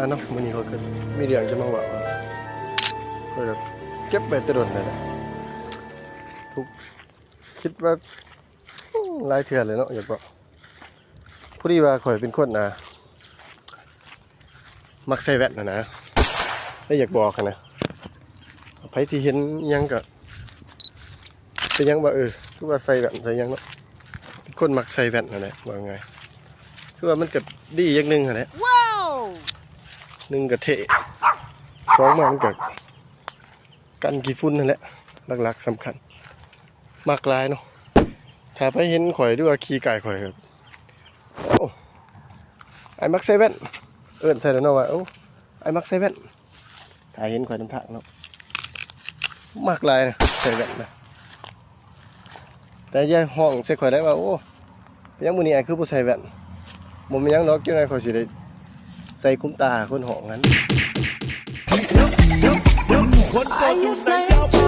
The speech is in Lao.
ອ່ະເນາະ ມື້ນີ້ຂ້ອຍກໍມີເລື່ອງຈະມາເວົ້າ ຂ້ອຍກໍເກັບໄວ້ແຕ່ດົນແລ້ວແຫຼະ ທຸກ ຄິດວ່າ ອືມ ຫຼາຍເທື່ອແລ້ວເນາະ ຢາກບອກ ພໍດີວ່າຂ້ອຍເປັນຄົນ ອ່າ ມັກໃສ່ແວ່ນຫັ້ນນະ ແລະ ຢາກບອກຫັ້ນນະ ໃຜທີ່ເຫັນຫຍັງກໍ ເປັນຫຍັງວ່າ ເອີ ຄືວ່າໃສ່ແວ່ນໃສ່ຫຍັງເນາະ ເປັນຄົນມັກໃສ່ແວ່ນຫັ້ນແຫຼະ ເວົ້າງ່າຍ ຄືວ່າມັນກໍດີຢ່າງໜຶ່ງຫັ້ນແຫຼະ ວ້າວ ໜຶ່ງກໍເທ່ ສອງມາມັນກໍກັນຂີ້ຝຸ່ນຫັ້ນແຫຼະ ຫຼັກໆສຳຄັນ ມັກຫຼາຍເນາະ ຖ້າໃຜເຫັນຂ້ອຍ ຫຼືວ່າຂີ່ກາຍຂ້ອຍ ໂອ້ ອ້າຍມັກໃສ່ແວ່ນ ເອີ້ນໃສ່ແລ້ວເນາະວ່າ ໂອ້ ອ້າຍມັກໃສ່ແວ່ນ ຖ້າເຫັນຂ້ອຍນຳທາງເນາະ ມັກຫຼາຍນະ ໃສ່ແວ່ນນະ ແຕ່ຢ່າຮ້ອງໃສ່ຂ້ອຍໄດ້ວ່າ ໂອ້ ເປັນຫຍັງມື້ນີ້ອ້າຍຄືບໍ່ໃສ່ແວ່ນ ບໍ່ແມ່ນຫຍັງດອກ ຈັກໜ້ອຍຂ້ອຍຊິໄດ້ໃສ່ຄຸມຕາຄົນຮ້ອງຫັ້ນ Are you saying